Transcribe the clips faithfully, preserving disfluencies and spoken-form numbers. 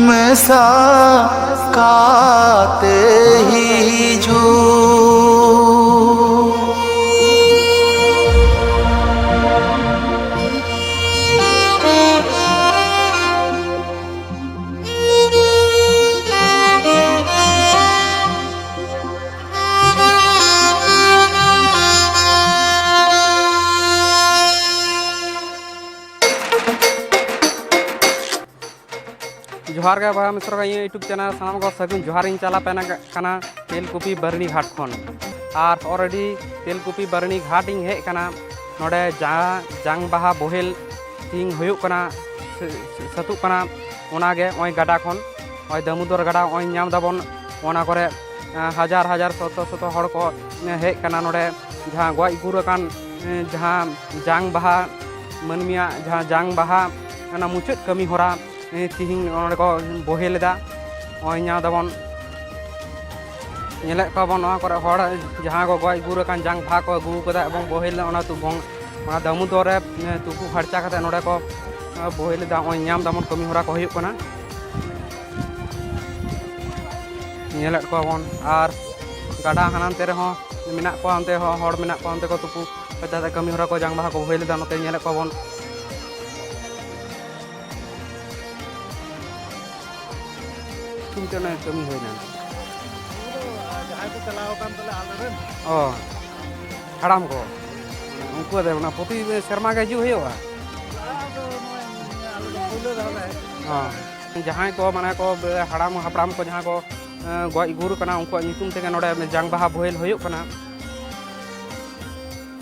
ᱢᱮᱥᱟ ᱠᱟᱛᱮ ᱦᱤᱡᱩᱜ᱾ ᱡᱚᱦᱟᱨ ᱜᱮ ᱵᱚᱭᱦᱟ ᱢᱤᱥᱨᱟ ᱠᱚ, ᱤᱧᱟᱹᱜ YouTube ᱪᱮᱱᱮᱞ ᱥᱟᱱᱟᱢ ᱠᱚ ᱥᱟᱹᱜᱩᱱ ᱡᱚᱦᱟᱨ ᱤᱧ ᱪᱟᱞᱟ ᱯᱮᱱᱟ ᱠᱟᱱᱟ ᱛᱮᱞᱠᱩᱯᱤ ᱵᱟᱹᱨᱱᱤ ᱜᱷᱟᱴ ᱠᱷᱚᱱ᱾ ᱟᱨ already ᱛᱮᱞᱠᱩᱯᱤ ᱵᱟᱹᱨᱱᱤ ᱜᱷᱟᱴ ᱤᱧ ᱦᱮᱡ ᱠᱟᱱᱟ᱾ ᱱᱚᱰᱮ ᱡᱟᱦᱟᱸ ᱡᱟᱝ ᱵᱟᱦᱟ ᱵᱳᱦᱮᱞ ᱛᱤᱧ ᱦᱩᱭᱩᱜ ᱠᱟᱱᱟ, ᱥᱟᱹ-, ᱥᱟᱹᱛᱩᱜ ᱠᱟᱱᱟ, ᱚᱱᱟᱜᱮ ᱱᱚᱜᱼᱚᱭ ᱜᱟᱰᱟ ᱠᱷᱚᱱ, ᱱᱚᱜᱼᱚᱭ ᱫᱟᱹᱢᱩᱫᱚᱨ ᱜᱟᱰᱟ ᱱᱚᱜᱼᱚᱭ ᱧᱟᱢ ᱫᱟᱵᱚᱱ᱾ ᱚᱱᱟ ᱠᱚᱨᱮ, ᱮᱸ, ᱦᱟᱡᱟᱨ ᱦᱟᱡᱟᱨ ᱥᱚᱛᱚ ᱥᱚᱛᱚ ᱦᱚᱲ ᱠᱚ, ᱮᱸ, ᱦᱮᱡ ᱠᱟᱱᱟ ᱱᱚᱰᱮ ᱡᱟᱦᱟᱸ ᱜᱚᱡ ᱜᱩᱨ ᱟᱠᱟᱱ, ᱮᱸ, ᱡᱟᱦᱟᱸ ᱡᱟᱝ ᱵᱟᱦᱟ, ᱢᱟᱹᱱᱢᱤᱭᱟᱜ ᱡᱟᱦᱟᱸ ᱡᱟᱝ ᱵᱟᱦᱟ, ᱚᱱᱟ ᱢᱩᱪᱟᱹᱫ ᱠᱟᱹᱢᱤ ᱦᱚᱨᱟ, ᱮᱸ, ᱛᱤᱦᱤᱧ ᱱᱚᱰᱮ ᱠᱚ ᱵᱳᱦᱮᱞ ᱮᱫᱟ᱾ ᱱᱚᱜᱼᱚᱭ ᱧᱟᱢ ᱫᱟᱵᱚᱱ, ᱧᱮᱞᱮᱫ ᱠᱚᱣᱟ ᱵᱚᱱ ᱱᱚᱣᱟ ᱠᱚᱨᱮ ᱦᱚᱲ ᱡᱟᱦᱟᱸ ᱠᱚ ᱜᱚᱡ ᱜᱩᱨ ᱟᱠᱟᱱ ᱡᱟᱝ ᱵᱟᱦᱟ ᱠᱚ ᱟᱹᱜᱩ ᱠᱟᱫᱟ ᱮᱵᱚᱝ ᱵᱳᱦᱮᱞ ᱚᱱᱟ ᱛᱩ-, ᱵᱚᱝ-, ᱚᱱᱟ ᱫᱟᱹᱢᱩᱫᱚᱨ ᱨᱮ, ᱮᱸ, ᱛᱩᱯᱩ ᱯᱷᱟᱨᱪᱟ ᱠᱟᱛᱮ ᱱᱚᱰᱮ ᱠᱚ, ᱮᱸ, ᱵᱳᱦᱮᱞ ᱮᱫᱟ᱾ ᱱᱚᱜᱼᱚᱭ ᱧᱟᱢ ᱫᱟᱵᱚᱱ ᱠᱟᱹᱢᱤ ᱦᱚᱨᱟ ᱠᱚ ᱦᱩᱭᱩᱜ ᱠᱟᱱᱟ᱾ ᱧᱮᱞᱮᱫ ᱠᱚᱣᱟ ᱵᱚᱱ᱾ ᱟᱨ ᱜᱟᱰᱟ ᱦᱟᱱᱟᱱᱛᱮ ᱨᱮᱦᱚᱸ ᱢᱮᱱᱟᱜ ᱠᱚᱣᱟ, ᱚᱱᱛᱮ ᱦᱚᱸ ᱦᱚᱲ ᱢᱮᱱᱟᱜ ᱠᱚᱣᱟ, ᱚᱱᱛᱮ ᱠᱚ ᱛᱩᱯᱩ ᱯᱷᱟᱨᱪᱟ ᱠᱟᱛᱮ ᱠᱟᱹᱢᱤ ᱦᱚᱨᱟ ᱠᱚ ᱡᱟᱝ ᱵᱟᱦᱟ ᱠᱚ ᱵᱳᱦᱮᱞ ᱮᱫᱟ᱾ ᱱᱚᱛᱮ ᱧᱮᱞᱮᱫ ᱠᱚᱣᱟ ᱵᱚᱱ᱾ ᱛᱤᱱ ᱛᱮ ᱚᱱᱟ ᱠᱟᱹᱢᱤ ᱦᱩᱭᱱᱟ? ᱡᱟᱦᱟᱸᱭ ᱠᱚ ᱪᱟᱞᱟᱣ ᱟᱠᱟᱱ ᱛᱟᱞᱮ ᱟᱞᱮᱨᱮᱱ᱾ ᱚ, ᱦᱟᱲᱟᱢ ᱠᱚ, ᱩᱱᱠᱩ ᱫᱚ ᱚᱱᱟ ᱯᱨᱚᱛᱤ ᱥᱮᱨᱢᱟ ᱜᱮ ᱦᱤᱡᱩᱜ ᱦᱩᱭᱩᱜᱼᱟ? ᱟᱫᱚ ᱱᱚᱜᱼᱚᱭ ᱟᱞᱮ ᱫᱚ ᱯᱳᱭᱞᱳ ᱫᱷᱟᱣ ᱞᱮ ᱦᱮᱡ ᱠᱟᱱᱟ᱾ ᱚ, ᱡᱟᱦᱟᱸᱭ ᱠᱚ ᱢᱟᱱᱮ ᱠᱚ ᱦᱟᱲᱟᱢ ᱦᱟᱯᱲᱟᱢ ᱠᱚ ᱡᱟᱦᱟᱸ ᱠᱚ, ᱮᱸ, ᱜᱚᱡ ᱜᱩᱨ ᱠᱟᱱᱟ, ᱩᱱᱠᱩᱣᱟᱜ ᱧᱩᱛᱩᱢ ᱛᱮᱜᱮ ᱱᱚᱰᱮ ᱡᱟᱝ ᱵᱟᱦᱟ ᱵᱳᱦᱮᱞ ᱦᱩᱭᱩᱜ ᱠᱟᱱᱟ᱾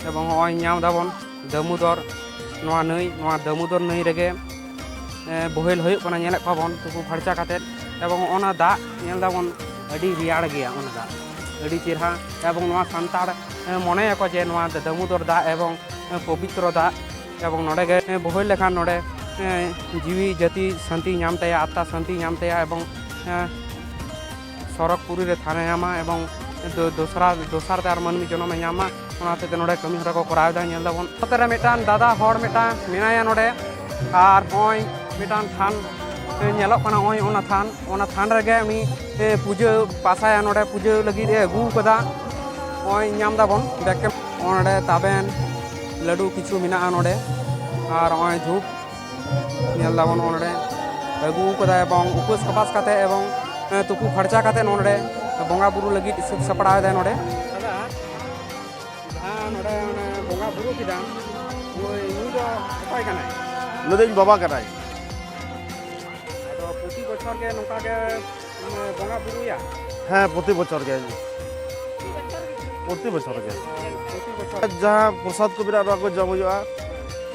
ᱮᱵᱚᱝ ᱱᱚᱜᱼᱚᱭ ᱧᱟᱢ ᱫᱟᱵᱚᱱ ᱫᱟᱹᱢᱩᱫᱚᱨ, ᱱᱚᱣᱟ ᱱᱟᱹᱭ, ᱱᱚᱣᱟ ᱫᱟᱹᱢᱩᱫᱚᱨ ᱱᱟᱹᱭ ᱨᱮᱜᱮ, ᱮᱸ, ᱵᱳᱦᱮᱞ ᱦᱩᱭᱩᱜ ᱠᱟᱱᱟ᱾ ᱧᱮᱞᱮᱫ ᱠᱚᱣᱟ ᱵᱚᱱ ᱛᱩᱯᱩ ᱯᱷᱟᱨᱪᱟ ᱠᱟᱛᱮᱫ᱾ ᱮᱵᱚᱝ ᱚᱱᱟ ᱫᱟᱜ ᱧᱮᱞ ᱫᱟᱵᱚᱱ ᱟᱹᱰᱤ ᱨᱮᱭᱟᱲ ᱜᱮᱭᱟ, ᱚᱱᱟ ᱫᱟᱜ ᱟᱹᱰᱤ ᱪᱮᱨᱦᱟ᱾ ᱮᱵᱚᱝ ᱱᱚᱣᱟ ᱥᱟᱱᱛᱟᱲ, ᱮᱸ, ᱢᱚᱱᱮᱭᱟᱠᱚ ᱡᱮ ᱱᱚᱣᱟ ᱫᱟᱹᱢᱩᱫᱚᱨ ᱫᱟᱜ ᱮᱵᱚᱝ, ᱮᱸ, ᱯᱚᱵᱤᱛᱨᱚ ᱫᱟᱜ ᱮᱵᱚᱝ ᱱᱚᱰᱮ ᱜᱮ, ᱮᱸ, ᱵᱳᱦᱮᱞ ᱞᱮᱠᱷᱟᱱ ᱱᱚᱰᱮ, ᱮᱸ, ᱡᱤᱣᱤ ᱡᱟᱹᱛᱤ ᱥᱟᱱᱛᱤ ᱧᱟᱢ ᱛᱟᱭᱟ, ᱟᱛᱢᱟ ᱥᱟᱱᱛᱤ ᱧᱟᱢ ᱛᱟᱭᱟ ᱮᱵᱚᱝ, ᱮᱸ, ᱥᱚᱨᱚᱜᱽ ᱯᱩᱨᱤ ᱨᱮ ᱛᱷᱟᱱᱮ ᱧᱟᱢᱟ ᱮᱵᱚᱝ ᱫᱚ-, ᱫᱚᱥᱨᱟ, ᱫᱚᱥᱟᱨ ᱛᱮ ᱟᱨ ᱢᱟᱹᱱᱢᱤ ᱡᱚᱱᱚᱢᱮ ᱧᱟᱢᱟ᱾ ᱚᱱᱟ ᱦᱚᱛᱮᱡ ᱛᱮ ᱱᱚᱰᱮ ᱠᱟᱹᱢᱤ ᱦᱚᱨᱟ ᱠᱚ ᱠᱚᱨᱟᱣ ᱮᱫᱟ᱾ ᱧᱮᱞ ᱫᱟᱵᱚᱱ ᱱᱚᱛᱮ ᱨᱮ ᱢᱤᱫᱴᱟᱝ ᱫᱟᱫᱟ ᱦᱚᱲ ᱢᱤᱫᱴᱟᱝ ᱢᱮᱱᱟᱭᱟ ᱱᱚᱰᱮ, ᱟᱨ ᱱᱚᱜᱼᱚᱭ ᱢᱤᱫᱴᱟᱝ ᱛᱷᱟᱱ ᱧᱮᱞᱚᱜ ᱠᱟᱱᱟ, ᱱᱚᱜᱼᱚᱭ ᱚᱱᱟ ᱛᱷᱟᱱ, ᱚᱱᱟ ᱛᱷᱟᱱ ᱨᱮᱜᱮ ᱩᱱᱤ, ᱮ, ᱯᱩᱡᱟᱹ ᱯᱟᱥᱟᱭᱟ, ᱱᱚᱰᱮ ᱯᱩᱡᱟᱹ ᱞᱟᱹᱜᱤᱫ ᱮ ᱟᱹᱜᱩ ᱟᱠᱟᱫᱟ᱾ ᱱᱚᱜᱼᱚᱭ ᱧᱟᱢ ᱫᱟᱵᱚᱱ ᱵᱮᱜᱽ ᱠᱮᱢ-, ᱚᱸᱰᱮ ᱛᱟᱵᱮᱱ ᱞᱟᱹᱰᱩ ᱠᱤᱪᱷᱩ ᱢᱮᱱᱟᱜᱼᱟ ᱱᱚᱰᱮ, ᱟᱨ ᱱᱚᱜᱼᱚᱭ ᱫᱷᱩᱯ ᱧᱮᱞ ᱫᱟᱵᱚᱱ ᱱᱚᱰᱮ ᱟᱹᱜᱩ ᱟᱠᱟᱫᱟ, ᱮᱵᱚᱝ ᱩᱯᱟᱹᱥ ᱠᱟᱯᱟᱥ ᱠᱟᱛᱮ ᱮᱵᱚᱝ, ᱮ, ᱛᱩᱯᱩ ᱯᱷᱟᱨᱪᱟ ᱠᱟᱛᱮ ᱱᱚᱰᱮ ᱵᱚᱸᱜᱟ ᱵᱩᱨᱩ ᱞᱟᱹᱜᱤᱫ ᱥᱟᱹᱛ ᱥᱟᱯᱲᱟᱣ ᱮᱫᱟᱭ ᱱᱚᱰᱮ᱾ ᱫᱟᱫᱟ, ᱡᱟᱦᱟᱸ ᱱᱚᱰᱮ ᱚᱱᱮ ᱵᱚᱸᱜᱟ ᱵᱩᱨᱩ ᱠᱮᱫᱟᱢ, ᱱᱩᱭ, ᱱᱩᱭ ᱫᱚ ᱚᱠᱚᱭ ᱠᱟᱱᱟᱭ? ᱱᱩᱭ ᱫᱚ ᱤᱧ ᱵᱟᱵᱟ ᱠᱟᱱᱟᱭ᱾ ᱟᱫᱚ ᱯᱨᱚᱛᱤ ᱵᱚᱪᱷᱚᱨ ᱜᱮ ᱱᱚᱝᱠᱟ ᱜᱮ, ᱢᱟᱱᱮ, ᱵᱚᱸᱜᱟ ᱵᱩᱨᱩᱭᱟ? ᱦᱮᱸ, ᱯᱨᱚᱛᱤ ᱵᱚᱪᱷᱚᱨ ᱜᱮ᱾ ᱯᱨᱚᱛᱤ ᱵᱚᱪᱷᱚᱨ ᱜᱮ᱾ ᱯᱨᱚᱛᱤ ᱵᱚᱪᱷᱚᱨ᱾ ᱡᱟᱦᱟᱸ ᱯᱨᱚᱥᱟᱫ ᱠᱚ ᱢᱮᱱᱟᱜᱼᱟ, ᱱᱚᱣᱟ ᱠᱚ ᱡᱚᱢ ᱦᱩᱭᱩᱜᱼᱟ᱾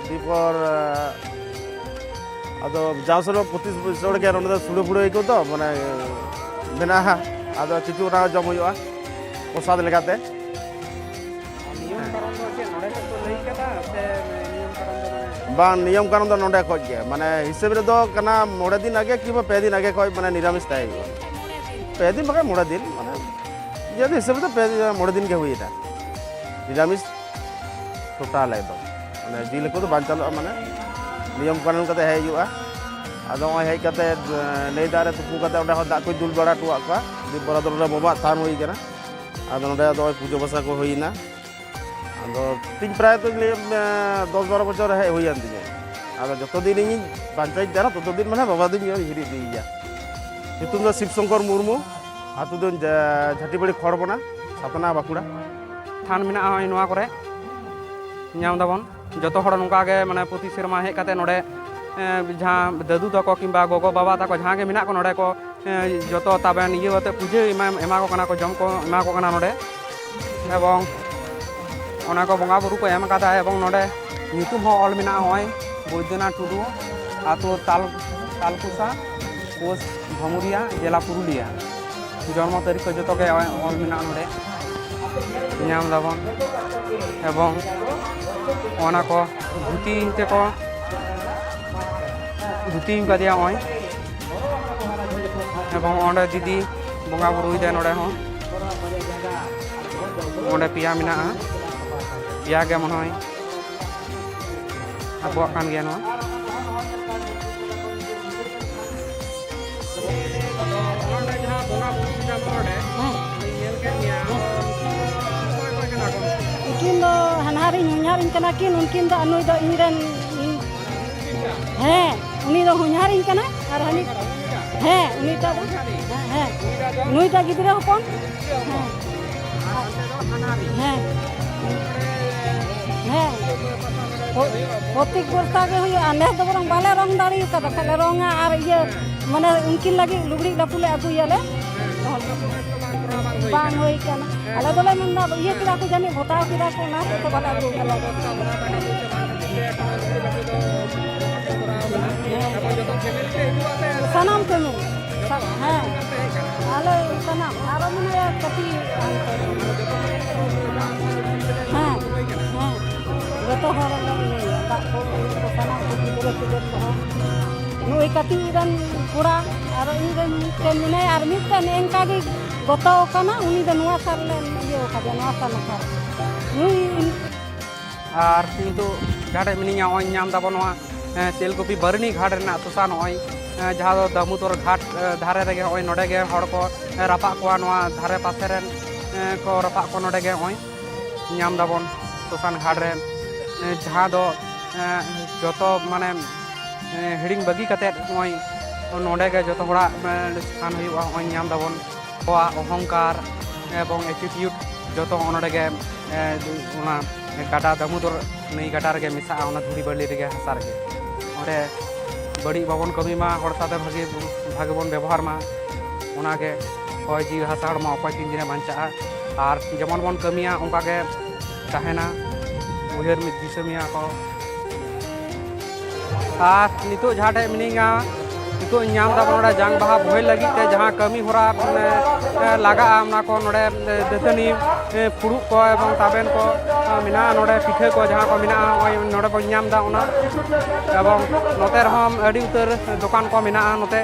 ᱫᱤᱭᱮᱯᱚᱨ, ᱟᱫᱚ ᱡᱟᱣ ᱥᱮᱨᱢᱟ ᱯᱨᱚᱛᱤ ᱵᱚᱪᱷᱚᱨ ᱜᱮ ᱱᱚᱸᱰᱮ ᱫᱚ ᱥᱩᱲᱟᱹ ᱯᱷᱩᱲᱟᱹ ᱠᱚ ᱫᱚ, ᱢᱟᱱᱮ, ᱢᱮᱱᱟᱜᱼᱟ᱾ ᱟᱫᱚ ᱠᱤᱪᱷᱩ ᱚᱱᱟ ᱡᱚᱢ ᱦᱩᱭᱩᱜᱼᱟ ᱯᱨᱚᱥᱟᱫ ᱞᱮᱠᱟᱛᱮ᱾ ᱱᱤᱭᱚᱢ ᱠᱟᱨᱚᱱ ᱫᱚ ᱪᱮᱫ ᱱᱚᱰᱮ ᱠᱷᱚᱱ ᱠᱚ ᱞᱟᱹᱭ ᱠᱟᱫᱟ ᱥᱮ ᱱᱤᱭᱚᱢ ᱠᱟᱨᱚᱱ ᱫᱚ ᱢᱟᱱᱮ? ᱵᱟᱝ, ᱱᱤᱭᱚᱢ ᱠᱟᱨᱚᱱ ᱫᱚ ᱱᱚᱰᱮ ᱠᱷᱚᱡ ᱜᱮ, ᱢᱟᱱᱮ, ᱦᱤᱥᱟᱹᱵ ᱨᱮᱫᱚ ᱠᱟᱱᱟ ᱢᱚᱬᱮ ᱫᱤᱱ ᱟᱜᱮ ᱠᱤᱝᱵᱟ ᱯᱮ ᱫᱤᱱ ᱟᱜᱮ ᱠᱷᱚᱡ, ᱢᱟᱱᱮ, ᱱᱤᱨᱟᱢᱤᱥ ᱛᱟᱦᱮᱸ ᱦᱩᱭᱩᱜᱼᱟ᱾ ᱯᱮ ᱫᱤᱱ ᱵᱟᱠᱷᱟᱡ ᱢᱚᱬᱮ ᱫᱤᱱ, ᱢᱟᱱᱮ, ᱡᱮᱦᱮᱛᱩ ᱦᱤᱥᱟᱹᱵ ᱨᱮᱫᱚ ᱯᱮ ᱫᱤᱱ, ᱢᱚᱬᱮ ᱫᱤᱱ ᱜᱮ ᱦᱩᱭᱮᱱᱟ ᱱᱤᱨᱟᱢᱤᱥ ᱴᱳᱴᱟᱞ ᱮᱠᱫᱚᱢ, ᱢᱟᱱᱮ, ᱡᱤᱞ ᱦᱟᱹᱠᱩ ᱫᱚ ᱵᱟᱝ ᱪᱟᱞᱟᱜᱼᱟ, ᱢᱟᱱᱮ, ᱱᱤᱭᱚᱢ ᱠᱟᱹᱱᱩᱱ ᱠᱟᱛᱮ ᱦᱮᱡ ᱦᱩᱭᱩᱜᱼᱟ᱾ ᱟᱫᱚ ᱱᱚᱜᱼᱚᱭ ᱦᱮᱡ ᱠᱟᱛᱮ, ᱮ, ᱱᱟᱹᱭ ᱫᱟᱜ ᱨᱮ ᱛᱩᱯᱩ ᱠᱟᱛᱮ ᱚᱸᱰᱮ ᱦᱚᱸ ᱫᱟᱜ ᱠᱚ ᱫᱩᱞ ᱵᱟᱲᱟ ᱦᱚᱴᱚᱣᱟᱜ ᱠᱚᱣᱟ᱾ ᱫᱤᱭᱮᱯᱚᱨ ᱟᱫᱚ ᱱᱚᱰᱮ ᱵᱟᱵᱟᱣᱟᱜ ᱛᱷᱟᱱ ᱦᱩᱭ ᱠᱟᱱᱟ᱾ ᱟᱫᱚ ᱱᱚᱰᱮ ᱟᱫᱚ ᱱᱚᱜᱼᱚᱭ ᱯᱩᱡᱟᱹ ᱯᱟᱥᱟ ᱠᱚ ᱦᱩᱭᱮᱱᱟ᱾ ᱟᱫᱚ ᱛᱤᱧ ᱯᱨᱟᱭ ᱛᱚᱧ ᱞᱟᱹᱭᱟ, ᱮ, ᱫᱚᱥ ᱵᱟᱨᱚ ᱵᱚᱪᱷᱚᱨ ᱦᱮᱡ ᱦᱩᱭᱮᱱ ᱛᱤᱧᱟᱹ᱾ ᱟᱫᱚ ᱡᱚᱛᱚ ᱫᱤᱱ ᱤᱧ ᱵᱟᱧᱪᱟᱣᱤᱧ ᱛᱟᱦᱮᱱᱟ, ᱛᱚᱛᱚ ᱫᱤᱱ ᱢᱟᱱᱮ ᱵᱟᱵᱟ ᱫᱚᱧ ᱦᱤᱨᱤ ᱤᱫᱤᱭᱮᱭᱟ᱾ ᱧᱩᱛᱩᱢ ᱫᱚ ᱥᱤᱵ ᱥᱚᱝᱠᱚᱨ ᱢᱩᱨᱢᱩ, ᱟᱹᱛᱩ ᱫᱚ ᱡᱟ-, ᱡᱷᱟᱹᱴᱤᱵᱟᱹᱲᱤ ᱠᱷᱚᱲᱵᱚᱱᱟ, ᱥᱟᱛᱱᱟ, ᱵᱟᱸᱠᱩᱲᱟ᱾ ᱛᱷᱟᱱ ᱢᱮᱱᱟᱜᱼᱟ ᱱᱚᱜᱼᱚᱭ ᱱᱚᱣᱟ ᱠᱚᱨᱮ, ᱧᱟᱢ ᱫᱟᱵᱚᱱ᱾ ᱡᱚᱛᱚ ᱦᱚᱲ ᱱᱚᱝᱠᱟ ᱜᱮ, ᱢᱟᱱᱮ, ᱯᱨᱚᱛᱤ ᱥᱮᱨᱢᱟ ᱦᱮᱡ ᱠᱟᱛᱮ ᱱᱚᱰᱮ, ᱮ, ᱡᱟᱦᱟᱸ ᱫᱟᱹᱫᱩ ᱛᱟᱠᱚ ᱠᱤᱝᱵᱟ ᱜᱚᱜᱚ ᱵᱟᱵᱟ ᱛᱟᱠᱚ ᱡᱟᱦᱟᱸ ᱜᱮ ᱢᱮᱱᱟᱜ ᱠᱚ ᱱᱚᱰᱮ ᱠᱚ, ᱮ, ᱡᱚᱛᱚ ᱛᱟᱵᱮᱱ ᱤᱭᱟᱹ ᱠᱟᱛᱮ ᱯᱩᱡᱟᱹ ᱮᱢᱟ, ᱮᱢᱟ ᱠᱚ ᱠᱟᱱᱟ ᱠᱚ, ᱡᱚᱢ ᱠᱚ ᱮᱢᱟ ᱠᱚ ᱠᱟᱱᱟ ᱱᱚᱰᱮ᱾ ᱮᱵᱚᱝ ᱚᱱᱟ ᱠᱚ ᱵᱚᱸᱜᱟ ᱵᱩᱨᱩ ᱠᱚ ᱮᱢ ᱠᱟᱫᱟ, ᱮᱵᱚᱝ ᱱᱚᱰᱮ ᱧᱩᱛᱩᱢ ᱦᱚᱸ ᱚᱞ ᱢᱮᱱᱟᱜᱼᱟ, ᱱᱚᱜᱼᱚᱭ ᱵᱳᱭᱫᱚᱱᱟᱛᱷ ᱴᱩᱰᱩ, ᱟᱹᱛᱩ ᱛᱟᱞ-, ᱛᱟᱞᱠᱩᱥᱟ, ᱯᱳᱥᱴ ᱵᱷᱟᱢᱩᱨᱤᱭᱟ, ᱡᱮᱞᱟ ᱯᱩᱨᱩᱞᱤᱭᱟ᱾ ᱡᱚᱱᱢᱚ ᱛᱟᱹᱨᱤᱠᱷ ᱠᱚ ᱡᱚᱛᱚ ᱜᱮ ᱚᱞ ᱢᱮᱱᱟᱜᱼᱟ ᱱᱚᱰᱮ, ᱧᱟᱢ ᱫᱟᱵᱚᱱ᱾ ᱮᱵᱚᱝ ᱚᱱᱟ ᱠᱚ ᱫᱷᱩᱛᱤ ᱛᱮᱠᱚ ᱫᱷᱩᱛᱤ ᱠᱟᱫᱮᱭᱟ ᱱᱚᱜᱼᱚᱭ᱾ ᱮᱵᱚᱝ ᱚᱸᱰᱮ ᱫᱤᱫᱤ ᱵᱚᱸᱜᱟ ᱵᱩᱨᱩᱭᱮᱫᱟᱭ ᱱᱚᱰᱮ ᱦᱚᱸ᱾ ᱚᱸᱰᱮ ᱯᱮᱭᱟ ᱢᱮᱱᱟᱜᱼᱟ, ᱯᱮᱭᱟ ᱜᱮ ᱢᱚᱱᱮ ᱦᱚᱭ ᱟᱵᱚᱣᱟᱜ ᱠᱟᱱ ᱜᱮᱭᱟ ᱱᱚᱣᱟ᱾ ᱟᱫᱚ ᱱᱚᱰᱮ ᱡᱟᱦᱟᱸ ᱵᱚᱸᱜᱟ ᱵᱩᱨᱩ ᱠᱮᱫᱟ ᱠᱚ ᱱᱚᱰᱮ, ᱦᱮᱸ᱾ ᱧᱮᱞ ᱠᱮᱫ ᱜᱮᱭᱟ᱾ ᱚᱠᱚᱭ ᱚᱠᱚᱭ ᱠᱟᱱᱟ ᱠᱚ? ᱩᱱᱠᱤᱱ ᱫᱚ ᱦᱟᱱᱦᱟᱨᱤᱧ ᱦᱚᱧᱦᱟᱨᱤᱧ ᱠᱟᱱᱟ ᱠᱤᱱ, ᱩᱱᱠᱤᱱ ᱫᱚ ᱱᱩᱭ ᱫᱚ ᱤᱧ ᱨᱮᱱ, ᱦᱮᱸ, ᱩᱱᱤ ᱫᱚ ᱦᱚᱧᱦᱟᱨᱤᱧ ᱠᱟᱱᱟ ᱟᱨ ᱦᱟᱹᱱᱤ, ᱦᱮᱸ, ᱩᱱᱤ ᱫᱚ, ᱦᱮᱸ, ᱦᱮᱸ, ᱱᱩᱭ ᱫᱚ ᱜᱤᱫᱽᱨᱟᱹ ᱦᱚᱯᱚᱱ, ᱦᱮᱸ᱾ ᱦᱮᱸ᱾ ᱦᱮᱸ᱾ ᱯᱨᱚᱛᱮᱠ ᱵᱚᱨᱥᱟ ᱜᱮ ᱦᱩᱭᱩᱜᱼᱟ᱾ ᱱᱮᱥ ᱫᱚ ᱵᱚᱨᱚᱝ ᱵᱟᱞᱮ ᱨᱚᱝ ᱫᱟᱲᱮ ᱠᱟᱫᱟ, ᱠᱷᱟᱡ ᱞᱮ ᱨᱚᱝᱟ ᱟᱨ ᱤᱭᱟᱹ, ᱢᱟᱱᱮ ᱩᱱᱠᱤᱱ ᱞᱟᱹᱜᱤᱫ ᱞᱩᱜᱽᱲᱤᱡ ᱞᱟᱯᱚ ᱞᱮ ᱟᱹᱜᱩᱭᱟᱞᱮ᱾ ᱵᱟᱝ ᱦᱩᱭ ᱠᱟᱱᱟ᱾ ᱟᱞᱮ ᱫᱚᱞᱮ ᱢᱮᱱᱫᱟ, ᱤᱭᱟᱹ ᱠᱮᱫᱟ ᱠᱚ ᱡᱟᱹᱱᱤᱡ, ᱜᱷᱚᱴᱟᱣ ᱠᱮᱫᱟ ᱠᱚ, ᱚᱱᱟ ᱦᱚᱛᱮᱡ ᱛᱮ ᱵᱟᱞᱮ ᱟᱹᱜᱩ ᱠᱟᱫᱟ᱾ ᱥᱟᱱᱟᱢ ᱯᱮ ᱢᱮᱱ᱾ ᱦᱮᱸ, ᱟᱞᱮ ᱥᱟᱱᱟᱢ, ᱟᱨᱚ ᱢᱮᱱᱟᱭᱟ ᱠᱟᱹᱴᱤᱡ ᱦᱟᱱᱛᱮ᱾ ᱦᱮᱸ, ᱦᱮᱸ, ᱡᱚᱛᱚ ᱦᱚᱲ ᱞᱮ ᱤᱭᱟᱹᱭᱟ, ᱫᱟᱜ ᱠᱚ, ᱤᱭᱟᱹ ᱠᱚ, ᱥᱟᱱᱟᱢ ᱠᱚ, ᱜᱤᱫᱽᱨᱟᱹ ᱯᱤᱫᱽᱨᱟᱹ ᱠᱚᱦᱚᱸ᱾ ᱱᱩᱭ ᱠᱟᱹᱴᱤᱡ ᱨᱮᱱ ᱠᱚᱲᱟ, ᱟᱨᱚ ᱤᱧ ᱨᱮᱱ ᱢᱤᱫᱴᱮᱱ ᱢᱮᱱᱟᱭᱟ, ᱟᱨ ᱢᱤᱫᱴᱮᱱ ᱮᱱᱠᱟ ᱜᱮ ᱜᱚᱛᱚ ᱟᱠᱟᱱᱟ, ᱩᱱᱤ ᱫᱚ ᱱᱚᱣᱟ ᱥᱟᱞ ᱞᱮ ᱤᱭᱟᱹ ᱟᱠᱟᱫᱮᱭᱟ, ᱱᱚᱣᱟ ᱥᱟᱞ ᱟᱠᱟᱫ ᱱᱩᱭ᱾ ᱟᱨ ᱱᱤᱛᱚᱜ ᱡᱟᱦᱟᱸ ᱴᱷᱮᱡ ᱢᱤᱱᱟᱹᱧᱟ, ᱱᱚᱜᱼᱚᱭ ᱧᱟᱢ ᱫᱟᱵᱚᱱ ᱱᱚᱣᱟ, ᱮᱸ, ᱛᱮᱞᱠᱩᱯᱤ ᱵᱟᱨᱱᱤ ᱜᱷᱟᱴ ᱨᱮᱱᱟᱜ ᱥᱚᱥᱟᱱ᱾ ᱱᱚᱜᱼᱚᱭ, ᱮᱸ, ᱡᱟᱦᱟᱸ ᱫᱚ ᱫᱟᱢᱳᱫᱚᱨ ᱜᱷᱟᱴ, ᱮᱸ, ᱫᱷᱟᱨᱮ ᱨᱮᱜᱮ ᱱᱚᱜᱼᱚᱭ ᱱᱚᱰᱮ ᱜᱮ ᱦᱚᱲ ᱠᱚ, ᱮᱸ, ᱨᱟᱯᱟᱜ ᱠᱚᱣᱟ, ᱱᱚᱣᱟ ᱫᱷᱟᱨᱮ ᱯᱟᱥᱮ ᱨᱮᱱ, ᱮᱸ, ᱠᱚ ᱨᱟᱯᱟᱜ ᱠᱚᱣᱟ ᱱᱚᱰᱮ ᱜᱮ᱾ ᱱᱚᱜᱼᱚᱭ ᱧᱟᱢ ᱫᱟᱵᱚᱱ ᱥᱚᱥᱟᱱ ᱜᱷᱟᱴ ᱨᱮ, ᱮᱸ, ᱡᱟᱦᱟᱸ ᱫᱚ, ᱮᱸ, ᱡᱚᱛᱚ ᱢᱟᱱᱮ, ᱮᱸ, ᱦᱤᱲᱤᱧ ᱵᱟᱹᱜᱤ ᱠᱟᱛᱮᱫ ᱱᱚᱜᱼᱚᱭ ᱱᱚᱰᱮ ᱜᱮ ᱡᱚᱛᱚ ᱦᱚᱲᱟᱜ, ᱮᱸ, ᱥᱛᱷᱟᱱ ᱦᱩᱭᱩᱜᱼᱟ᱾ ᱱᱚᱜᱼᱚᱭ ᱧᱟᱢ ᱫᱟᱵᱚᱱ᱾ ᱟᱵᱚᱣᱟᱜ ᱚᱦᱚᱝᱠᱟᱨ ᱮᱵᱚᱝ attitude ᱡᱚᱛᱚ ᱱᱚᱰᱮ ᱜᱮ, ᱮ, ᱚᱱᱟ ᱜᱟᱰᱟ ᱫᱟᱢᱳᱫᱚᱨ ᱱᱟᱹᱭ ᱜᱟᱰᱟ ᱨᱮᱜᱮ ᱢᱮᱥᱟᱜᱼᱟ, ᱚᱱᱟ ᱫᱷᱩᱲᱤ ᱵᱟᱹᱞᱤ ᱨᱮᱜᱮ, ᱦᱟᱥᱟ ᱨᱮᱜᱮ᱾ ᱚᱸᱰᱮ ᱵᱟᱹᱲᱤᱡ ᱵᱟᱵᱚᱱ ᱠᱟᱹᱢᱤ ᱢᱟ, ᱦᱚᱲ ᱥᱟᱶᱛᱮ ᱵᱷᱟᱜᱮ, ᱵᱷᱟᱜᱮ ᱵᱚᱱ ᱵᱮᱵᱚᱦᱟᱨ ᱢᱟ, ᱚᱱᱟᱜᱮ ᱦᱚᱭ ᱡᱤᱣᱤ ᱦᱟᱥᱟ ᱦᱚᱲᱢᱚ ᱚᱠᱚᱭ ᱛᱤᱱ ᱫᱤᱱᱮ ᱵᱟᱧᱪᱟᱜᱼᱟ᱾ ᱟᱨ ᱡᱮᱢᱚᱱ ᱵᱚᱱ ᱠᱟᱹᱢᱤᱭᱟ ᱚᱱᱠᱟᱜᱮ ᱛᱟᱦᱮᱱᱟ, ᱩᱭᱦᱟᱹᱨ ᱢᱤᱫ ᱫᱤᱥᱟᱹ ᱢᱮᱭᱟ ᱠᱚ᱾ ᱟᱨ ᱱᱤᱛᱚᱜ ᱡᱟᱦᱟᱸ ᱴᱷᱮᱡ ᱢᱤᱱᱟᱹᱧᱟ, ᱱᱤᱛᱚᱜ ᱤᱧ ᱧᱟᱢ ᱫᱟ ᱱᱚᱰᱮ ᱡᱟᱝ ᱵᱟᱦᱟ ᱵᱳᱦᱮᱞ ᱞᱟᱹᱜᱤᱫ ᱛᱮ ᱡᱟᱦᱟᱸ ᱠᱟᱹᱢᱤ ᱦᱚᱨᱟ, ᱢᱟᱱᱮ, ᱮ, ᱞᱟᱜᱟᱜᱼᱟ, ᱚᱱᱟ ᱠᱚ ᱱᱚᱰᱮ, ᱮ, ᱫᱟᱹᱛᱟᱹᱱᱤ, ᱮ, ᱯᱷᱩᱲᱩᱜ ᱠᱚ ᱮᱵᱚᱝ ᱛᱟᱵᱮᱱ ᱠᱚ, ᱮ, ᱢᱮᱱᱟᱜᱼᱟ᱾ ᱱᱚᱰᱮ ᱯᱤᱴᱷᱟᱹ ᱠᱚ ᱡᱟᱦᱟᱸ ᱠᱚ ᱢᱮᱱᱟᱜᱼᱟ, ᱱᱚᱜᱼᱚᱭ ᱱᱚᱰᱮ ᱵᱚᱱ ᱧᱟᱢ ᱫᱟ ᱚᱱᱟ᱾ ᱮᱵᱚᱝ ᱱᱚᱛᱮ ᱨᱮᱦᱚᱸ ᱟᱹᱰᱤ ᱩᱛᱟᱹᱨ ᱫᱚᱠᱟᱱ ᱠᱚ ᱢᱮᱱᱟᱜᱼᱟ, ᱱᱚᱛᱮ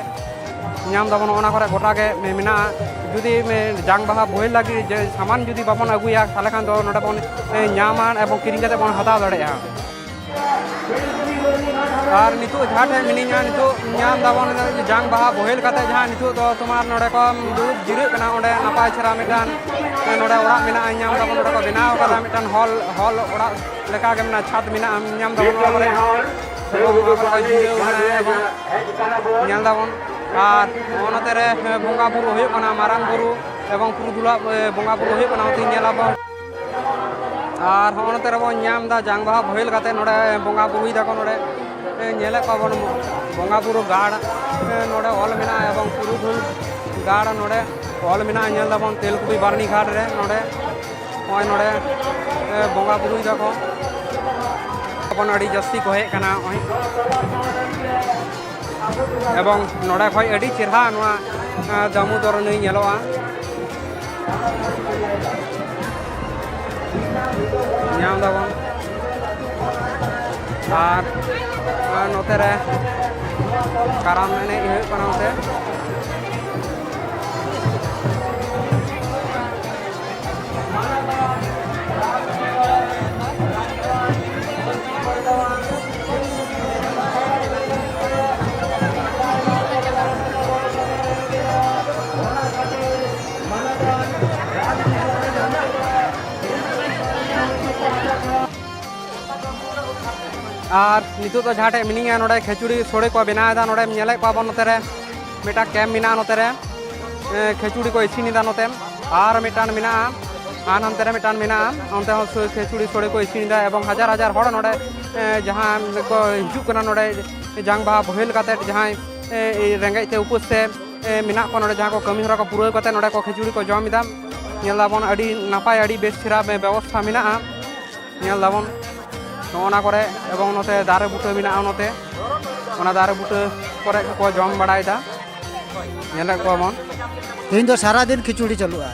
ᱧᱟᱢ ᱫᱟᱵᱚᱱ, ᱚᱱᱟ ᱠᱚᱨᱮ ᱜᱚᱴᱟ ᱜᱮ ᱢᱮ-, ᱢᱮᱱᱟᱜᱼᱟ᱾ ᱡᱩᱫᱤ ᱢᱮ-, ᱡᱟᱝ ᱵᱟᱦᱟ ᱵᱳᱦᱮᱞ ᱞᱟᱹᱜᱤᱫ ᱡᱮ ᱥᱟᱢᱟᱱ ᱡᱩᱫᱤ ᱵᱟᱵᱚᱱ ᱟᱹᱜᱩᱭᱟ, ᱛᱟᱦᱚᱞᱮ ᱠᱷᱟᱱ ᱫᱚ ᱱᱚᱰᱮ ᱵᱚᱱ, ᱮ, ᱧᱟᱢᱟ ᱮᱵᱚᱝ ᱠᱤᱨᱤᱧ ᱠᱟᱛᱮ ᱵᱚᱱ ᱦᱟᱛᱟᱣ ᱫᱟᱲᱮᱭᱟᱜᱼᱟ᱾ ᱟᱨ ᱱᱤᱛᱚᱜ ᱡᱟᱦᱟᱸ ᱴᱷᱮᱱ ᱢᱤᱱᱟᱹᱧᱟ, ᱱᱤᱛᱚᱜ ᱧᱟᱢ ᱫᱟᱵᱚᱱ ᱡᱟᱝ ᱵᱟᱦᱟ ᱵᱳᱦᱮᱞ ᱠᱟᱛᱮ ᱡᱟᱦᱟᱸ ᱱᱤᱛᱚᱜ ᱫᱚ ᱛᱳᱢᱟᱨ ᱱᱚᱰᱮ ᱠᱚ ᱫᱩᱲᱩᱵ ᱡᱤᱨᱟᱹᱜ ᱠᱟᱱᱟ, ᱚᱸᱰᱮ ᱱᱟᱯᱟᱭ ᱪᱮᱦᱨᱟ ᱢᱤᱫᱴᱟᱝ ᱱᱚᱰᱮ ᱚᱲᱟᱜ ᱢᱮᱱᱟᱜᱼᱟ, ᱧᱟᱢ ᱫᱟᱵᱚᱱ ᱱᱚᱰᱮ ᱠᱚ ᱵᱮᱱᱟᱣ ᱠᱟᱫᱟ ᱢᱤᱫᱴᱟᱝ ᱦᱚᱞ, ᱦᱚᱞ ᱚᱲᱟᱜ ᱞᱮᱠᱟ ᱜᱮ ᱢᱮᱱᱟᱜᱼᱟ, ᱪᱷᱟᱫᱽ ᱢᱮᱱᱟᱜᱼᱟ, ᱧᱟᱢ ᱫᱟᱵᱚᱱ ᱚᱱᱟ ᱠᱚᱨᱮ᱾ ᱮᱵᱚᱝ ᱚᱱᱟ ᱠᱚᱨᱮ ᱠᱚ ᱡᱤᱨᱟᱹᱣ ᱠᱟᱱᱟ ᱮᱵᱚᱝ ᱧᱮᱞ ᱫᱟᱵᱚᱱ᱾ ᱟᱨ ᱱᱚᱜᱼᱚ ᱱᱚᱛᱮ ᱨᱮ ᱵᱚᱸᱜᱟ ᱵᱩᱨᱩ ᱦᱩᱭᱩᱜ ᱠᱟᱱᱟ, ᱢᱟᱨᱟᱝ ᱵᱩᱨᱩ ᱮᱵᱚᱝ ᱯᱩᱨᱩᱫᱷᱩᱞᱟᱜ ᱵᱚᱸᱜᱟ ᱵᱩᱨᱩ ᱦᱩᱭᱩᱜ ᱠᱟᱱᱟ, ᱚᱱᱛᱮ ᱧᱮᱞ ᱟᱵᱚᱱ᱾ ᱟᱨ ᱦᱚᱸᱜᱼᱚ ᱱᱚᱛᱮ ᱨᱮᱵᱚᱱ ᱧᱟᱢ ᱮᱫᱟ ᱡᱟᱝ ᱵᱟᱦᱟ ᱵᱳᱦᱮᱞ ᱠᱟᱛᱮ ᱱᱚᱰᱮ ᱵᱚᱸᱜᱟ ᱵᱩᱨᱩᱭ ᱫᱟᱠᱚ ᱱᱚᱰᱮ᱾ ᱮ, ᱧᱮᱞᱮᱫ ᱠᱚᱣᱟ ᱵᱚᱱ ᱵᱚᱸᱜᱟ ᱵᱩᱨᱩ ᱜᱟᱲ, ᱮ, ᱱᱚᱰᱮ ᱚᱞ ᱢᱮᱱᱟᱜᱼᱟ ᱮᱵᱚᱝ ᱯᱩᱨᱩᱫᱷᱩᱞ ᱜᱟᱲ ᱱᱚᱰᱮ ᱚᱞ ᱢᱮᱱᱟᱜᱼᱟ᱾ ᱧᱮᱞ ᱫᱟᱵᱚᱱ ᱛᱮᱞᱠᱩᱯᱤ ᱵᱟᱨᱱᱤ ᱜᱷᱟᱴ ᱨᱮ ᱱᱚᱰᱮ ᱱᱚᱜᱼᱚᱭ ᱱᱚᱰᱮ, ᱮ, ᱵᱚᱸᱜᱟ ᱵᱩᱨᱩᱭ ᱫᱟᱠᱚ᱾ ᱟᱵᱚᱱ ᱟᱹᱰᱤ ᱡᱟᱹᱥᱛᱤ ᱠᱚ ᱦᱮᱡ ᱟᱠᱟᱱᱟ ᱱᱚᱜᱼᱚᱭ᱾ ᱮᱵᱚᱝ ᱱᱚᱰᱮ ᱠᱷᱚᱡ ᱟᱹᱰᱤ ᱪᱮᱦᱨᱟ ᱱᱚᱣᱟ, ᱮ, ᱫᱟᱢᱳᱫᱚᱨ ᱱᱟᱹᱭ ᱧᱮᱞᱚᱜᱼᱟ᱾ ᱧᱟᱢ ᱫᱟᱵᱚᱱ᱾ ᱟᱨ, ᱟᱨ ᱱᱚᱛᱮ ᱨᱮ ᱠᱟᱨᱟᱢ ᱮᱱᱮᱡ ᱦᱩᱭᱩᱜ ᱠᱟᱱᱟ ᱱᱚᱛᱮ᱾ ᱟᱨ ᱱᱤᱛᱚᱜ ᱫᱚ ᱡᱟᱦᱟᱸ ᱴᱷᱮᱡ ᱢᱤᱱᱟᱹᱧᱟ, ᱱᱚᱰᱮ ᱠᱷᱮᱪᱩᱲᱤ ᱥᱳᱲᱮ ᱠᱚ ᱵᱮᱱᱟᱣ ᱮᱫᱟ᱾ ᱱᱚᱰᱮᱢ ᱧᱮᱞᱮᱫ ᱠᱚᱣᱟ ᱵᱚᱱ, ᱱᱚᱛᱮ ᱨᱮ ᱢᱤᱫᱴᱟᱝ ᱠᱮᱢᱯ ᱢᱮᱱᱟᱜᱼᱟ, ᱱᱚᱛᱮ ᱨᱮ, ᱮ, ᱠᱷᱮᱪᱩᱲᱤ ᱠᱚ ᱤᱥᱤᱱ ᱮᱫᱟ᱾ ᱱᱚᱛᱮ ᱟᱨ ᱢᱤᱫᱴᱟᱝ ᱢᱮᱱᱟᱜᱼᱟ, ᱟᱨ ᱦᱟᱱᱛᱮ ᱨᱮ ᱢᱤᱫᱴᱟᱝ ᱢᱮᱱᱟᱜᱼᱟ, ᱚᱱᱛᱮ ᱦᱚᱸ ᱥᱩ-, ᱠᱷᱮᱪᱩᱲᱤ ᱥᱳᱲᱮ ᱠᱚ ᱤᱥᱤᱱ ᱮᱫᱟ᱾ ᱮᱵᱚᱝ ᱦᱟᱡᱟᱨ ᱦᱟᱡᱟᱨ ᱦᱚᱲ ᱱᱚᱰᱮ, ᱮ, ᱡᱟᱦᱟᱸ ᱠᱚ ᱦᱤᱡᱩᱜ ᱠᱟᱱᱟ ᱱᱚᱰᱮ ᱡᱟᱝ ᱵᱟᱦᱟ ᱵᱳᱦᱮᱞ ᱠᱟᱛᱮᱫ, ᱡᱟᱦᱟᱸᱭ, ᱮ, ᱨᱮᱸᱜᱮᱡ ᱛᱮ ᱩᱯᱟᱹᱥ ᱛᱮ, ᱮ, ᱢᱮᱱᱟᱜ ᱠᱚᱣᱟ ᱱᱚᱰᱮ, ᱡᱟᱦᱟᱸ ᱠᱚ ᱠᱟᱹᱢᱤ ᱦᱚᱨᱟ ᱠᱚ ᱯᱩᱨᱟᱹᱣ ᱠᱟᱛᱮᱫ ᱱᱚᱰᱮ ᱠᱚ ᱠᱷᱮᱪᱩᱲᱤ ᱠᱚ ᱡᱚᱢ ᱮᱫᱟ᱾ ᱧᱮᱞ ᱫᱟᱵᱚᱱ ᱟᱹᱰᱤ ᱱᱟᱯᱟᱭ, ᱟᱹᱰᱤ ᱵᱮᱥ ᱪᱮᱦᱨᱟ ᱵᱮ-, ᱵᱮᱵᱚᱥᱛᱷᱟ ᱢᱮᱱᱟᱜᱼᱟ᱾ ᱧᱮᱞ ᱫᱟᱵᱚᱱ ᱱᱚᱜᱼᱚ ᱱᱟ ᱠᱚᱨᱮ, ᱮᱵᱚᱝ ᱱᱚᱛᱮ ᱫᱟᱨᱮ ᱵᱩᱴᱟᱹ ᱢᱮᱱᱟᱜᱼᱟ ᱱᱚᱛᱮ, ᱚᱱᱟ ᱫᱟᱨᱮ ᱵᱩᱴᱟᱹ ᱠᱚᱨᱮ ᱠᱚ ᱡᱚᱢ ᱵᱟᱲᱟᱭᱮᱫᱟ, ᱧᱮᱞᱮᱫ ᱠᱚᱣᱟ ᱵᱚᱱ᱾ ᱛᱮᱦᱮᱧ ᱫᱚ ᱥᱟᱨᱟᱫᱤᱱ ᱠᱷᱤᱪᱩᱲᱤ ᱪᱟᱹᱞᱩᱜᱼᱟ᱾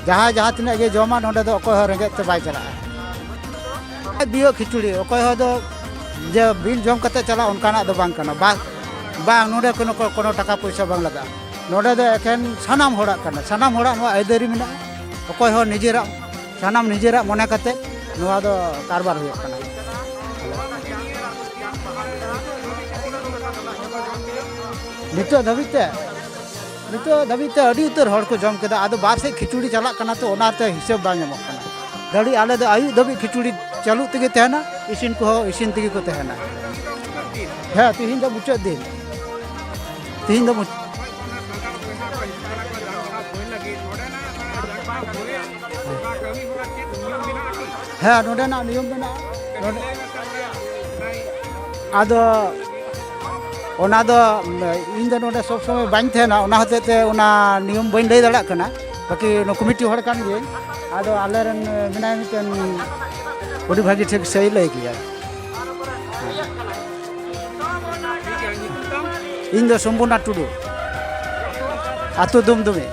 ᱡᱟᱦᱟᱸᱭ ᱡᱟᱦᱟᱸ ᱛᱤᱱᱟᱹᱜ ᱜᱮ ᱡᱚᱢᱟ, ᱱᱚᱸᱰᱮ ᱫᱚ ᱚᱠᱚᱭ ᱦᱚᱸ ᱨᱮᱸᱜᱮᱡ ᱛᱮ ᱵᱟᱭ ᱪᱟᱞᱟᱜᱼᱟ᱾ ᱵᱤᱭᱳ ᱠᱷᱤᱪᱩᱲᱤ ᱚᱠᱚᱭ ᱦᱚᱸ ᱫᱚ ᱡᱮ ᱵᱤᱱ ᱡᱚᱢ ᱠᱟᱛᱮ ᱪᱟᱞᱟᱜ ᱚᱱᱠᱟᱱᱟᱜ ᱫᱚ ᱵᱟᱝ ᱠᱟᱱᱟ᱾ ᱵᱟ-, ᱵᱟᱝ, ᱱᱚᱸᱰᱮ ᱠᱳᱱᱳ, ᱠᱳᱱᱳ ᱴᱟᱠᱟ ᱯᱚᱭᱥᱟ ᱵᱟᱝ ᱞᱟᱜᱟᱜᱼᱟ᱾ ᱱᱚᱸᱰᱮ ᱫᱚ ᱮᱠᱷᱮᱱ ᱥᱟᱱᱟᱢ ᱦᱚᱲᱟᱜ ᱠᱟᱱᱟ, ᱥᱟᱱᱟᱢ ᱦᱚᱲᱟᱜ ᱱᱚᱣᱟ ᱟᱹᱭᱫᱟᱹᱨᱤ ᱢᱮᱱᱟᱜᱼᱟ᱾ ᱚᱠᱚᱭ ᱦᱚᱸ ᱱᱤᱡᱮᱨᱟᱜ, ᱥᱟᱱᱟᱢ ᱱᱤᱡᱮᱨᱟᱜ ᱢᱚᱱᱮ ᱠᱟᱛᱮ ᱱᱚᱣᱟ ᱫᱚ ᱠᱟᱨᱵᱟᱨ ᱦᱩᱭᱩᱜ ᱠᱟᱱᱟ᱾ ᱱᱤᱛᱚᱜ ᱫᱷᱟᱹᱵᱤᱡ ᱛᱮ ᱱᱤᱛᱚᱜ ᱫᱷᱟᱹᱵᱤᱡ ᱛᱮ ᱟᱹᱰᱤ ᱩᱛᱟᱹᱨ ᱦᱚᱲ ᱠᱚ ᱡᱚᱢ ᱠᱮᱫᱟ᱾ ᱟᱫᱚ ᱵᱟᱨ ᱥᱮᱫ ᱠᱷᱤᱪᱩᱲᱤ ᱪᱟᱞᱟᱜ ᱠᱟᱱᱟ, ᱛᱚ ᱚᱱᱟᱛᱮ ᱦᱤᱥᱟᱹᱵ ᱵᱟᱝ ᱧᱟᱢᱚᱜ ᱠᱟᱱᱟ᱾ ᱫᱟᱲᱤ ᱟᱞᱮ ᱫᱚ ᱟᱹᱭᱩᱵ ᱫᱷᱟᱹᱵᱤᱡ ᱠᱷᱤᱪᱩᱲᱤ ᱪᱟᱹᱞᱩᱜ ᱛᱮᱜᱮ ᱛᱟᱦᱮᱱᱟ, ᱤᱥᱤᱱ ᱠᱚᱦᱚᱸ ᱤᱥᱤᱱ ᱛᱮᱜᱮ ᱠᱚ ᱛᱟᱦᱮᱱᱟ᱾ ᱦᱮᱸ, ᱛᱤᱦᱤᱧ ᱫᱚ ᱢᱩᱪᱟᱹᱫ ᱫᱤᱱ᱾ ᱛᱤᱦᱤᱧ ᱫᱚ ᱢᱩᱪ- ᱦᱮᱸ, ᱱᱚᱰᱮᱱᱟᱜ ᱱᱤᱭᱚᱢ ᱢᱮᱱᱟᱜᱼᱟ᱾ ᱱᱚᱰᱮ ᱟᱫᱚ ᱚᱱᱟ ᱫᱚ, ᱤᱧ ᱫᱚ ᱱᱚᱰᱮ ᱥᱚᱵ ᱥᱚᱢᱚᱭ ᱵᱟᱹᱧ ᱛᱟᱦᱮᱱᱟ, ᱚᱱᱟ ᱦᱚᱛᱮᱡ ᱛᱮ ᱚᱱᱟ ᱱᱤᱭᱚᱢ ᱵᱟᱹᱧ ᱞᱟᱹᱭ ᱫᱟᱲᱮᱭᱟᱜ ᱠᱟᱱᱟ᱾ ᱵᱟᱹᱠᱤ ᱱᱩᱠᱩ ᱠᱚᱢᱤᱴᱤ ᱦᱚᱲ ᱠᱟᱱ ᱜᱤᱭᱟᱹᱧ᱾ ᱟᱫᱚ ᱟᱞᱮᱨᱮᱱ ᱢᱮᱱᱟᱭᱟ ᱢᱤᱫᱴᱮᱱ, ᱟᱹᱰᱤ ᱵᱷᱟᱹᱜᱤ ᱴᱷᱤᱠ ᱥᱟᱹᱦᱤ ᱞᱟᱹᱭ ᱠᱮᱭᱟ᱾ ᱤᱧ ᱫᱚ ᱥᱚᱢᱵᱩᱱᱟ ᱴᱩᱰᱩ, ᱟᱹᱛᱩ ᱫᱩᱢᱫᱩᱢᱤ᱾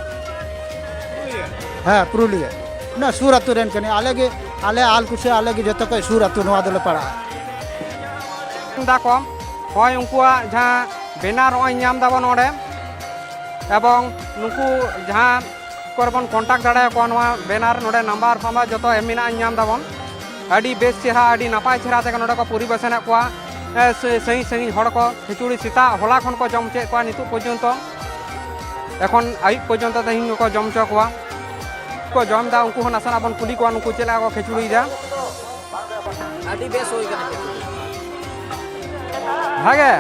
ᱦᱮᱸ, ᱯᱩᱨᱩᱞᱤᱭᱟᱹ᱾ ᱚᱱᱟ ᱥᱩᱨ ᱟᱹᱛᱩ ᱨᱮᱱ ᱠᱟᱹᱱᱟᱹᱧ᱾ ᱟᱞᱮ ᱜᱮ, ᱟᱞᱮ ᱟᱞᱠᱩᱥᱤ, ᱟᱞᱮ ᱜᱮ ᱡᱚᱛᱚ ᱠᱷᱚᱡ ᱥᱩᱨ ᱟᱹᱛᱩ ᱱᱚᱣᱟ ᱫᱚᱞᱮ ᱯᱟᱲᱟᱜᱼᱟ᱾ ᱫᱟᱠᱚ, ᱦᱚᱸᱜᱼᱚᱭ ᱩᱱᱠᱩᱣᱟᱜ ᱡᱟᱦᱟᱸ ᱵᱮᱱᱟᱨ ᱱᱚᱜᱼᱚᱭ ᱧᱟᱢ ᱫᱟᱵᱚᱱ ᱱᱚᱰᱮ, ᱮᱵᱚᱝ ᱱᱩᱠᱩ ᱡᱟᱦᱟᱸ ᱠᱚᱨᱮ ᱵᱚᱱ ᱠᱚᱱᱴᱟᱠᱴ ᱫᱟᱲᱮᱭᱟᱠᱚᱣᱟ, ᱱᱚᱣᱟ ᱵᱮᱱᱟᱨ ᱱᱚᱰᱮ ᱱᱟᱢᱵᱟᱨ ᱯᱷᱟᱢᱵᱟᱨ ᱡᱚᱛᱚ ᱮᱢ ᱢᱮᱱᱟᱜᱼᱟ, ᱧᱟᱢ ᱫᱟᱵᱚᱱ᱾ ᱟᱹᱰᱤ ᱵᱮᱥ ᱪᱮᱦᱨᱟ, ᱟᱹᱰᱤ ᱱᱟᱯᱟᱭ ᱪᱮᱦᱨᱟ ᱛᱮᱜᱮ ᱱᱚᱰᱮ ᱠᱚ ᱯᱚᱨᱤᱵᱮᱥᱚᱱᱮᱫ ᱠᱚᱣᱟ᱾ ᱮ, ᱥᱟᱺᱜᱤᱧ ᱥᱟᱺᱜᱤᱧ ᱦᱚᱲ ᱠᱚ ᱠᱷᱤᱪᱩᱲᱤ ᱥᱮᱛᱟᱜ ᱦᱚᱞᱟ ᱠᱷᱚᱱ ᱠᱚ ᱡᱚᱢ ᱦᱚᱪᱚᱭᱮᱫ ᱠᱚᱣᱟ, ᱱᱤᱛᱚᱜ ᱯᱚᱨᱡᱚᱱᱛᱚ, ᱮᱠᱷᱚᱱ ᱟᱹᱭᱩᱵ ᱯᱚᱨᱡᱚᱱᱛᱚ ᱛᱮᱦᱮᱧ ᱜᱮᱠᱚ ᱡᱚᱢ ᱦᱚᱪᱚ ᱠᱚᱣᱟ᱾ ᱠᱚ ᱡᱚᱢ ᱮᱫᱟ, ᱩᱱᱠᱩ ᱦᱚᱸ ᱱᱟᱥᱮᱱᱟᱜ ᱵᱚᱱ ᱠᱩᱞᱤ ᱠᱚᱣᱟ, ᱱᱩᱠᱩ ᱪᱮᱫ ᱞᱮᱠᱟ ᱠᱚ ᱠᱷᱤᱪᱩᱲᱤᱭᱮᱫᱟ᱾ ᱟᱹᱰᱤ ᱵᱮᱥ ᱦᱩᱭ ᱠᱟᱱᱟ ᱠᱷᱤᱪᱩᱲᱤ᱾ ᱵᱷᱟᱜᱮ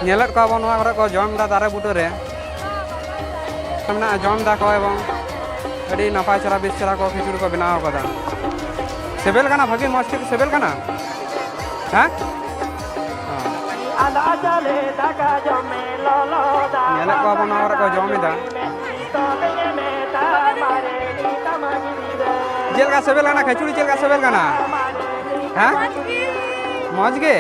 ᱧᱮᱞᱮᱫ ᱠᱚᱣᱟ ᱵᱚᱱ, ᱱᱚᱣᱟ ᱠᱚᱨᱮ ᱠᱚ ᱡᱚᱢ ᱮᱫᱟ ᱫᱟᱨᱮ ᱵᱩᱴᱟᱹ ᱨᱮ᱾ ᱢᱮᱱᱟᱜᱼᱟ, ᱡᱚᱢ ᱮᱫᱟ ᱠᱚ ᱮᱵᱚᱝ ᱟᱹᱰᱤ ᱱᱟᱯᱟᱭ ᱪᱮᱦᱨᱟ, ᱵᱮᱥ ᱪᱮᱦᱨᱟ ᱠᱚ ᱠᱷᱤᱪᱩᱲᱤ ᱠᱚ ᱵᱮᱱᱟᱣ ᱠᱟᱫᱟ᱾ ᱥᱤᱵᱤᱞ ᱠᱟᱱᱟ, ᱵᱷᱟᱹᱜᱤ ᱢᱚᱡᱽ ᱴᱷᱤᱠ ᱥᱤᱵᱤᱞ ᱠᱟᱱᱟ᱾ ᱦᱮᱸ? ᱧᱮᱞᱮᱫ ᱠᱚᱣᱟ ᱵᱚᱱ, ᱱᱚᱣᱟ ᱠᱚᱨᱮ ᱠᱚ ᱡᱚᱢ ᱮᱫᱟ᱾ ᱪᱮᱫ ᱞᱮᱠᱟ ᱥᱤᱵᱤᱞ ᱠᱟᱱᱟ ᱠᱷᱤᱪᱩᱲᱤ? ᱪᱮᱫ ᱞᱮᱠᱟ ᱥᱤᱵᱤᱞ ᱠᱟᱱᱟ? ᱦᱮᱸ? ᱢᱚᱡᱽ ᱜᱮ?